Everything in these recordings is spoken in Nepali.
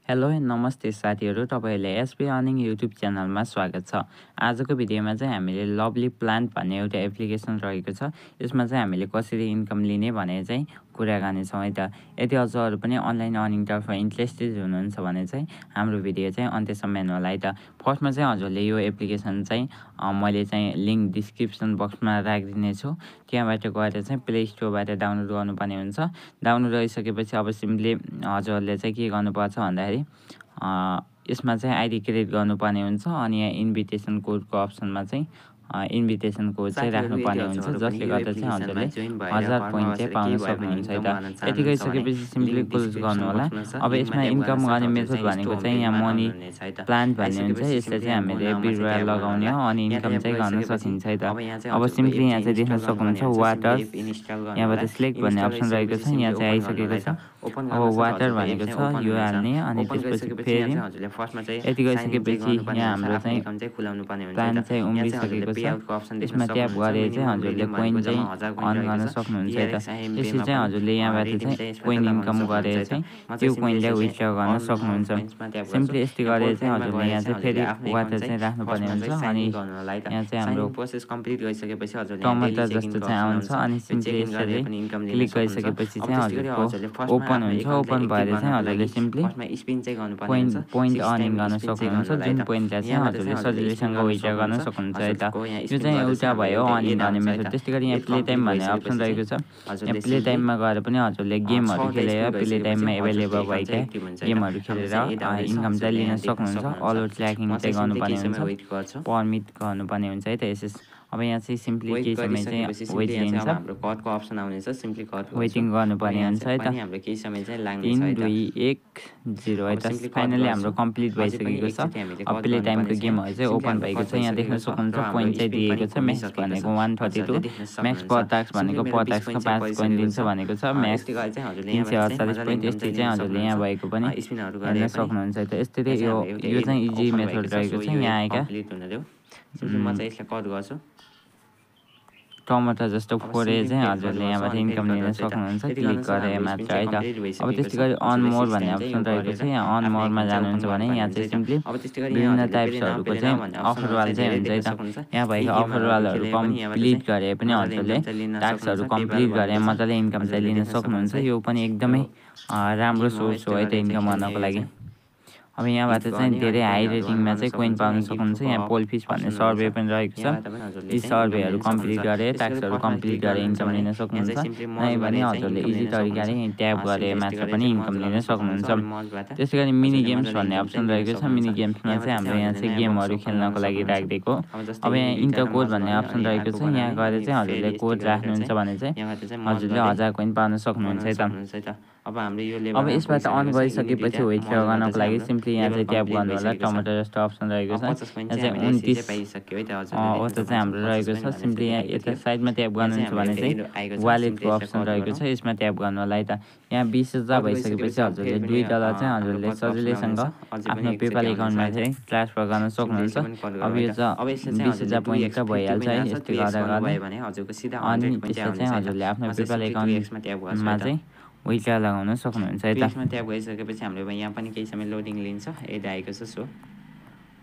हेलो नमस्ते साथीहरू, तपाईहरुले एसपी अर्निङ युट्युब च्यानलमा स्वागत छ। आजको भिडियोमा चाहिँ हामीले लभली प्लान्ट भन्ने एउटा एप्लिकेसन रहेको छ। यसमा चाहिँ हामीले कसरी इन्कम लिने भने चाहिँ कुरा गर्नेछौँ है त। यदि अझ अरू पनि अनलाइन अर्निङतर्फ इन्ट्रेस्टेड हुनुहुन्छ भने चाहिँ हाम्रो भिडियो चाहिँ अन्त्यसम्म हेर्नु होला है त। फर्स्टमा चाहिँ हजुरले यो एप्लिकेसन चाहिँ मैले चाहिँ लिङ्क डिस्क्रिप्सन बक्समा राखिदिनेछु। त्यहाँबाट गएर चाहिँ प्ले स्टोरबाट डाउनलोड गर्नुपर्ने हुन्छ। डाउनलोड गरिसकेपछि अब सिम्पली हजुरहरूले चाहिँ के गर्नुपर्छ भन्दाखेरि यसमा चाहिँ आइडी क्रिएट गर्नुपर्ने हुन्छ अनि यहाँ इन्भिटेसन कोडको अप्सनमा चाहिँ इन्भिटेसन कोड चाहिँ राख्नुपर्ने हुन्छ, जसले गर्दा चाहिँ हजुरले 1000 पोइन्ट चाहिँ पाउन सक्नुहुन्छ है त। यति गरिसकेपछि सिम्पली क्लोज गर्नु होला। अब यसमा इन्कम गर्ने मेथड भनेको चाहिँ यहाँ मनी प्लान्ट भन्ने हुन्छ। यसले चाहिँ हामीले बिरुवा लगाउने हो अनि इन्कम चाहिँ गर्न सकिन्छ है त। अब सिम्पली यहाँ चाहिँ देख्न सक्नुहुन्छ वाटर, यहाँबाट सिलेक्ट भन्ने अप्सन रहेको छ, यहाँ चाहिँ आइसकेको छ। अब वाटर भनेको छ यो हाल्ने अनि त्यसपछि फेरि यति गरिसकेपछि यहाँ हाम्रो चाहिँ प्लान्ट चाहिँ उम्रिसकेको छ। यसमा ट्याप गरेर चाहिँ हजुरले कोइन चाहिँ अर्न गर्न सक्नुहुन्छ है त। यसरी चाहिँ हजुरले यहाँबाट चाहिँ कोइन इन्कम गरेर चाहिँ त्यो कोइनलाई विथड्र गर्न सक्नुहुन्छ। सिम्पली यस्तै गरेर चाहिँ हजुरले यहाँ चाहिँ फेरि वाटर चाहिँ राख्नुपर्ने हुन्छ अनि यहाँ चाहिँ हाम्रो प्रोसेस कम्प्लिट गरिसकेपछि हजुरले टमाटर जस्तो चाहिँ आउँछ अनि सिम्पली यसरी क्लिक गरिसकेपछि चाहिँ हजुरको ओपन हुन्छ। ओपन भएर चाहिँ हजुरले सिम्पली स्पिन चाहिँ गर्नुपर्ने हुन्छ। पोइन्ट अर्निङ गर्न सक्नुहुन्छ, जुन पोइन्टलाई चाहिँ हजुरले सजिलैसँग विथड्र गर्न सक्नुहुन्छ है त। यो चाहिँ एउटा भयो अर्निङ गर्ने मेथड। त्यस्तै गरी यहाँ प्ले टाइम भन्ने अप्सन रहेको छ। यहाँ प्ले टाइममा गएर पनि हजुरले गेमहरू खेलेर प्ले टाइममा एभाइलेबल भएका गेमहरू खेलेर इन्कम चाहिँ लिन सक्नुहुन्छ। अलो ट्र्याकिङ चाहिँ गर्नुपर्ने हुन्छ, पर्मिट गर्नुपर्ने हुन्छ है त। अब यहाँ चाहिँ सिम्पली केही समय चाहिँ वेट लिन्छ, हाम्रो कटको अप्सन आउनेछ। सिम्पली कट वेटिङ गर्नुपर्ने हुन्छ है त। हाम्रो केही समय चाहिँ लाग्ने 3 2 1 0 है त। फाइनली हाम्रो कम्प्लिट भइसकेको छ। अब प्ले टाइमको गेमहरू चाहिँ ओपन भएको छ। यहाँ देख्न सक्नुहुन्छ पोइन्ट चाहिँ दिएको छ। म्याक्स भनेको 132, म्याक्स पर टास्क भनेको पर टास्कमा 5 कोइन दिन्छ भनेको छ। Max 348 point. यस्तै चाहिँ हजुरले यहाँ भएको पनि हेर्न सक्नुहुन्छ है त। यस्तै यो चाहिँ इजी मेथड रहेको छ। यहाँ आएका म चाहिँ यसलाई कट गर्छु। टमाटर जस्तो फोरेर चाहिँ हजुरले यहाँबाट इन्कम लिन सक्नुहुन्छ क्लिक गरेर मात्र है त। अब त्यस्तै गरी अन मोर भन्ने अप्सन रहेको छ। यहाँ अन मोरमा जानुहुन्छ भने यहाँ चाहिँ सिम्पली विभिन्न टाइप्सहरूको चाहिँ अफरवाल चाहिँ हुन्छ है त। यहाँ भएको अफरवालहरू कम्प्लिट गरे पनि हजुरले टास्कहरू कम्प्लिट गरेर मजाले इन्कम चाहिँ लिन सक्नुहुन्छ। यो पनि एकदमै राम्रो सोर्स हो है त इन्कम गर्नको लागि। अब यहाँबाट चाहिँ धेरै हाई रेटिङमा चाहिँ कोइन पाउन सक्नुहुन्छ। यहाँ पोलफिस भन्ने सर्वे पनि रहेको छ। यी सर्वेहरू कम्प्लिट गरेर टास्कहरू कम्प्लिट गरेर इन्कम लिन सक्नुहुन्छ। नै भने हजुरले इजी तरिकाले ट्याप गरेर मात्र पनि इन्कम लिन सक्नुहुन्छ। त्यसै गरी मिनी गेम्स भन्ने अप्सन रहेको छ। मिनी गेम्समा चाहिँ हाम्रो यहाँ चाहिँ गेमहरू खेल्नको लागि राखिदिएको। अब यहाँ इन्टर कोड भन्ने अप्सन रहेको छ। यहाँ गएर चाहिँ हजुरले कोड राख्नुहुन्छ भने चाहिँ हजुरले 1000 कोइन पाउन सक्नुहुन्छ है त। अब यसबाट अन गरिसकेपछि विथड्र गर्नको लागि सिम्पली यहाँ चाहिँ ट्याप गर्नु होला। टमाटर जस्तो अप्सन रहेको छ। यहाँ चाहिँ 29 अवता चाहिँ हाम्रो रहेको छ। सिम्पली यहाँ यता साइडमा ट्याप गर्नुहुन्छ भने चाहिँ वालेटको अप्सन रहेको छ। यसमा ट्याप गर्नु होला है त। यहाँ 20,000 भइसकेपछि हजुरले $2 चाहिँ हजुरले सजिलैसँग आफ्नो पेपाल एकाउन्टमा चाहिँ ट्रान्सफर गर्न सक्नुहुन्छ। अब यो चाहिँ 20,000 पोइन्ट त भइहाल्छ है यस्तै गर्दा अनि त्यसमा चाहिँ हजुरले आफ्नो पेपाल एकाउन्टमा चाहिँ विथड्र लगाउन सक्नुहुन्छ है त। यसमा ट्याप गरिसकेपछि हाम्रो यहाँ पनि केही समय लोडिङ लिन्छ। यदि आएको छ सो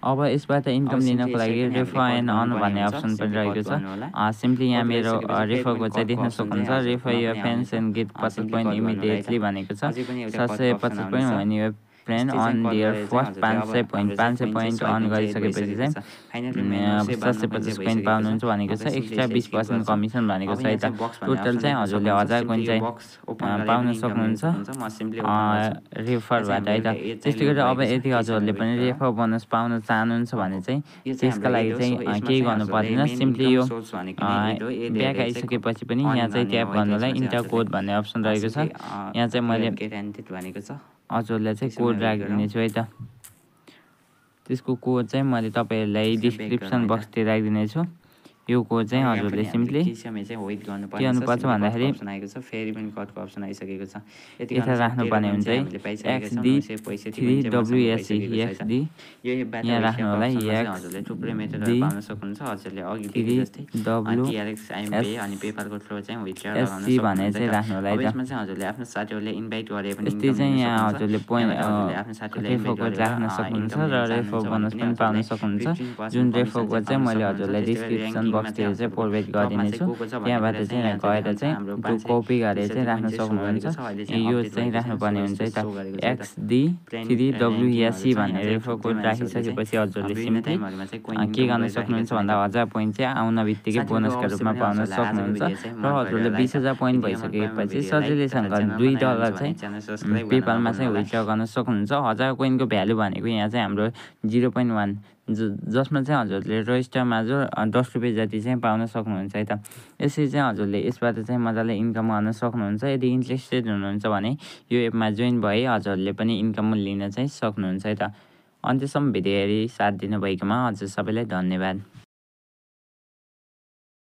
अब यसबाट इन्कम लिनको लागि रेफर एन्ड अर्न भन्ने अप्सन पनि रहेको छ। सिम्पली यहाँ मेरो रेफरको चाहिँ देख्न सक्नुहुन्छ। Refer your friends and get 50 point immediately भनेको छ। 750 point when your friend on their first 500 point earn गरिसकेपछि चाहिँ 750 कोइन पाउनुहुन्छ भनेको छ। एक्स्ट्रा 20% कमिसन भनेको छ है त। टोटल चाहिँ हजुरले 1000 कोइन चाहिँ पाउन सक्नुहुन्छ रेफरबाट है त। त्यस्तै गरी अब यदि हजुरले पनि रेफर बोनस पाउन चाहनुहुन्छ भने चाहिँ त्यसका लागि चाहिँ केही गर्नु पर्दैन। सिम्पली यो ब्याक आइसकेपछि पनि यहाँ चाहिँ ट्याप गर्नुलाई इन्टर कोड भन्ने अप्सन रहेको छ। यहाँ चाहिँ मैले भनेको छ हजुरलाई चाहिँ कोड राखिदिनेछु है त। त्यसको कोड चाहिँ मैले तपाईँहरूलाई डिस्क्रिप्सन बक्सतिर राखिदिनेछु। यो कोड चाहिँ यहाँ हजुरले पनि सिम्पली केही समय चाहिँ वेट गर्नुपर्ने के गर्नुपर्छ Simply भन्दाखेरि कटको अप्सन आएको छ, फेरि पनि कटको अप्सन आइसकेको छ। यति यता राख्नुपर्ने हुन्छ है हामीले पाइसकेका छौँ। यसै पैसा पनि चाहिँ मसँग XD3WSE भइसकेको छ है त। यो एपबाट यहाँ राख्नु विकल्प होला अप्सनमा चाहिँ हजुरले थुप्रै मेथडहरू पाउन सक्नुहुन्छ। हजुरले अघि देखे जस्तै TRX IMPay अनि पेपालको थ्रु चाहिँ विथड्र लगाउन SC भने चाहिँ सक्नुहुन्छ। राख्नु होला अब है त। यसमा चाहिँ हजुरले आफ्नो साथीहरूलाई इन्भाइट गरे पनि यस्तै इन्कम चाहिँ लिन यहाँ सक्नुहुन्छ। हजुरले पोइन्ट यहाँबाट हजुरले आफ्नो साथीहरूलाई इन्भाइट रेफर कोड गरेर राख्न सक्नुहुन्छ इन्कम र लिन रेफर चाहनुहुन्छ बोनस भने पनि पाउन सक्नुहुन्छ। जुन रेफर कोड चाहिँ मैले हजुरलाई डिस्क्रिप्सन बक्सतिर चाहिँ प्रोभाइड गरिदिनेछु। त्यहाँबाट चाहिँ गएर चाहिँ त्यो कपी गरेर चाहिँ राख्न सक्नुहुन्छ। यो चाहिँ राख्नुपर्ने हुन्छ है त XD3WSE भनेर रेफर कोड राखिसकेपछि हजुरले सिम्पली के गर्न सक्नुहुन्छ भन्दा 1000 पोइन्ट चाहिँ आउन बित्तिकै बोनसका रूपमा पाउन सक्नुहुन्छ। र हजुरले 20,000 पोइन्ट भइसकेपछि सजिलैसँग $2 चाहिँ पेपालमा चाहिँ विथड्र गर्न सक्नुहुन्छ। 1000 कोइनको भ्यालु भनेको यहाँ चाहिँ हाम्रो 0.1 जसमा चाहिँ हजुरले रजिस्टरमा जो 10 रुपियाँ जति चाहिँ पाउन सक्नुहुन्छ है त। यसरी चाहिँ हजुरले यसबाट चाहिँ मजाले इन्कम गर्न सक्नुहुन्छ। यदि इन्ट्रेस्टेड हुनुहुन्छ भने यो एपमा जोइन भए हजुरले पनि इन्कम लिन चाहिँ सक्नुहुन्छ है त। अन्त्यसम्म भिडियो हेरी साथ दिनुभएकोमा हजुर सबैलाई धन्यवाद।